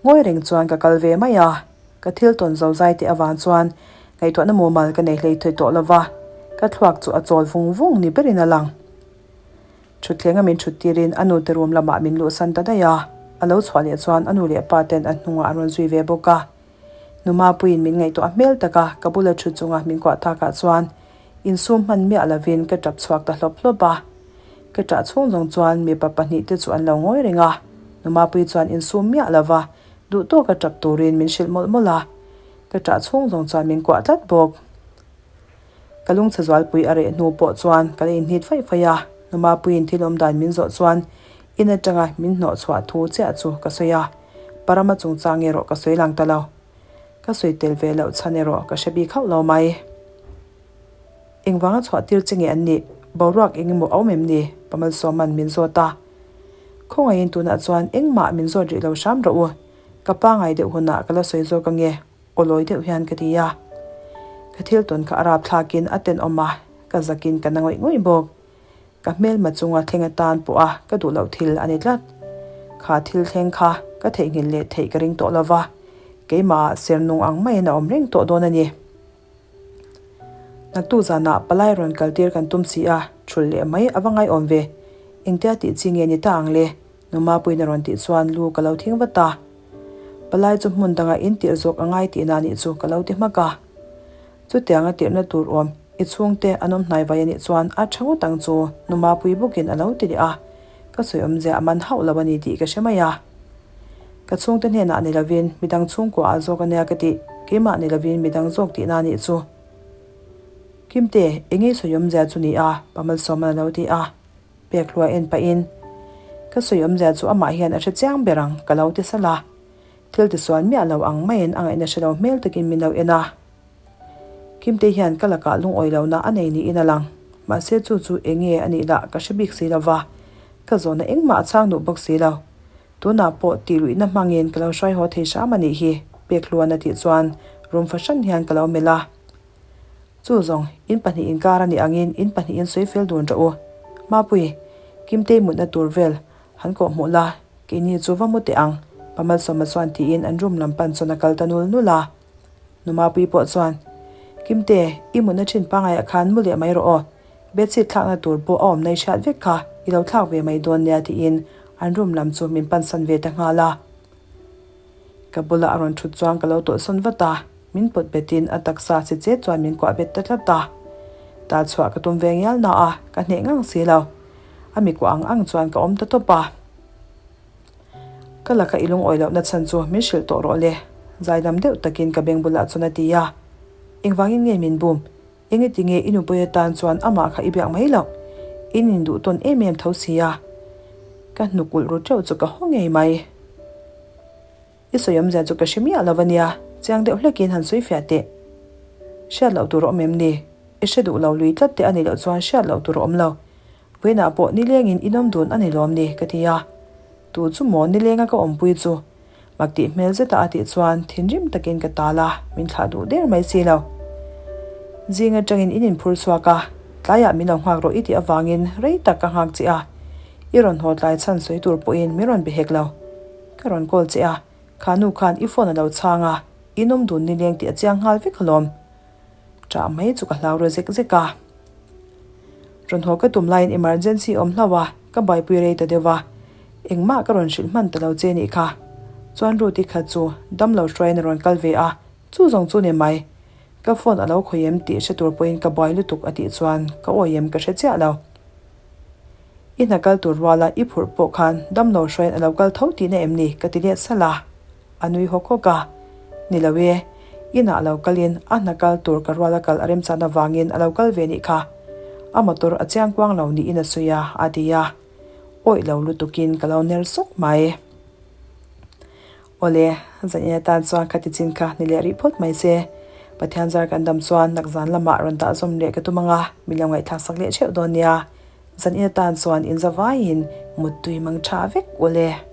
ngawi reng chuan ka kal ve mai a, ka thil tawn zo zai teh avang chuan ngaihtuahna mumal ka nei hlei thei tawh lo va, ka thluak chu a chawl vung vung ni berin a lang. Thutthleng a min thut tirin a nute room lamah min luhsan ta daih a, a lo chhuah leh chuan a nu leh pa ten a hnungah an rawn zui ve bawk a. Nu Mapuiin min ngaihtuah hmel taka ka bula thu chunga min kuah takah chuan insum hman miah lovin ka tap chhuak ta hlawp hlawp a. Ka ṭah chhung zawng chuan mipa pahnihte chu an lo ngawi reng a, Nu Mapuii chuan insum miah lova duh tawka tap turin min hrilh mawlh mawlh a, ka ṭah chhung zawng chuan min kuah tlat bawk. Ka lungchhe zualpui a reh hnu pawh chuan ka la inhnit faih faih a, Numapuiin thil awm dan min zawh chuan in atanga min hnawh chhuah thu chiah chu ka sawi a, Parama chungchang erawh ka sawi lang ta lo. Ka sawi tel ve loh chhan erawh ka hre bik hauh lo mai. Engvanga chhuah tir che nge an nih? Boruak eng emaw a awm em ni? Pamalsawman min zawt a. Khawngaihin tunah chuan engmah min zawt rih lo hram rawh u. Ka pangai deuh hunah ka la sawi zawk ange. Aw lawi deuh hian ka ti a. Ka thil tawn kha a rap thlakin a tenawm a, ka zakin ka na ngawih ngawih bawk. Ka hmelma chunga thleng atan pawha ka duh loh thil a ni tlat. Kha thil thleng kha ka theihnghilh leh theih ka ring tawh lo va, keimahah ser nung ang maiin a awm reng tawh dawn a ni. Naktuk zanah palai rawn kaltir kan tum si a, thulh leh mai a va ngaiawm ve. Engtia tih chi nge ni ta ang le? Numapuiin a rawn tih chuan lu ka lo thing vat a. Palai chu hmun dangah in tirh zawk a ngai tihna nih chu ka lo ti hmak a. Chutianga tirhna tur awm i chhungte an awm hnai vai a nih chuan a tha ngawt ang chu Numapui bawkin a lo ti leh a. Ka sawi awmzia a man hauh lo a ni tih ka hre mai a. Ka chhungte hnenah ni lovin midang chhungkua ah zawk a nia ka tih, keimah ni lovin midang zawk tihna nih chu. Kimte, eng nge sawi awmzia chu ni a? Pamalsawman a lo ti a. Pek hlua en pahin, Ka sawi awmzia chu amah hian a hre chiang ber ang, ka lo ti salh a. Thil tisual miah lo ang maiin a ngaihna hre lo hmel takin min lo en a. Kimtei hian ka lakah lungawi lohna a nei niin a lang. Mahse chu chu eng nge a nih lah ka hre bik si lo va, ka zawhna engmah a chhang duh bawk si lo. Tunah pawh tihluihna hmangin ka lo hruai haw thei hram a nih hi, Pek hluan a tih chuan rum fahran hian ka lo melh a. Chu zawng, in pahnih inkar a nih angin in pahnihin sawi fel dun rawh u. Mapui, Kimtei mutna tur vel han kawh hmuh la, keini chu va mu teh ang, Pa Malsawma chuan tiin an room lam pan chuan a kal ta nul nul a. Nu Mapui pawh chuan, Kimte, i mutna thin pangaiah khan mu leh mai rawh aw, bedsheet thlakna tur pawh a awmna i hriat vek kha, i lo thlak ve mai dawn nia tiin an room lam chu min pansan ve ta nghal a. Ka bulah a rawn thut chuan ka lo tawlhsawn vat a, min pawt betin a taksa si chet chuan min kuah bet ta tlat a. Tal chhuah ka tum ve ngial na a, ka hneh ngang si lo. A mi kuah ang ang chuan ka awm ta tawp a. Ka laka i lungawi lohna chhan chu min hrilh tawh rawh le, zaidam deuh takin ka beng bulah chuan a ti a. Engvangin nge min bum? Engeti nge i nupui atan chuan amah kha i biak mai loh? In induh tawn em em tho si a. Ka hnuk ulh ru teuh chu ka haw ngei mai. I sawi awmzia chu ka hre miah lo a nia, chiang deuh hlekin han sawi fiah teh. Hriat loh tur a awm em ni? I hre duh lo lui tlat te a nih loh chuan hriat loh tur a awm lo. Vawiinah pawh nilengin in awm dun a ni lawm ni? ka ti a. Tu chu maw nilenga ka awmpui chu? Mak tih hmel zeta a tih chuan thinrim takin ka tal a, min thlah duh der mai si lo. Zing atangin in inphur chhuak a, tlaiah min lo nghak rawh i tih avangin rei tak ka nghak che a, i rawn haw tlai chhan sawi tur pawhin min rawn be hek lo. Ka rawn call che a, kha nu khan i phone a lo chhang a, in awm dun nileng tih a chiang nghal vek alawm. Ṭah mai chu ka hlau ru zek zek a. Rawn haw ka tum laiin emergency awm hlauh a, ka buaipui rei ta deuh a. Engmah ka rawn hrilh hman ta lo che nih kha. Chuan Ruth-i kha chu damlo hruaiin a rawn kal ve a, chu zawng chu ni mai. Ka phone a lo khawi em tih hre tur pawhin ka buai lutuk a tih chuan ka awi em ka hre chiah lo. I hna kal tur ruala i phurh pawh khan damlo hruaiin a lo kal tho tihna em ni ka ti let salh a. A nui hawk hawk a, Ni lo e, inah a lo kalin a hna kal tur ka ruala kal a remchan avangin a lo kal ve nih kha. A motor a chiang kuang lo niin a sawi a, a ti a. Awih lo lutukin ka lo ner sawk mai. Awle, zanin atan chuan khati chin kha ni leh rih phawt mai se. Pathian zar kan dam chuan nakzan lamah rawn dah zawm leh ka tum ang a, min lo ngaihthlak sak leh theuh dawn nia. Zanin atan chuan inzavaiin muttui mang tha vek ule.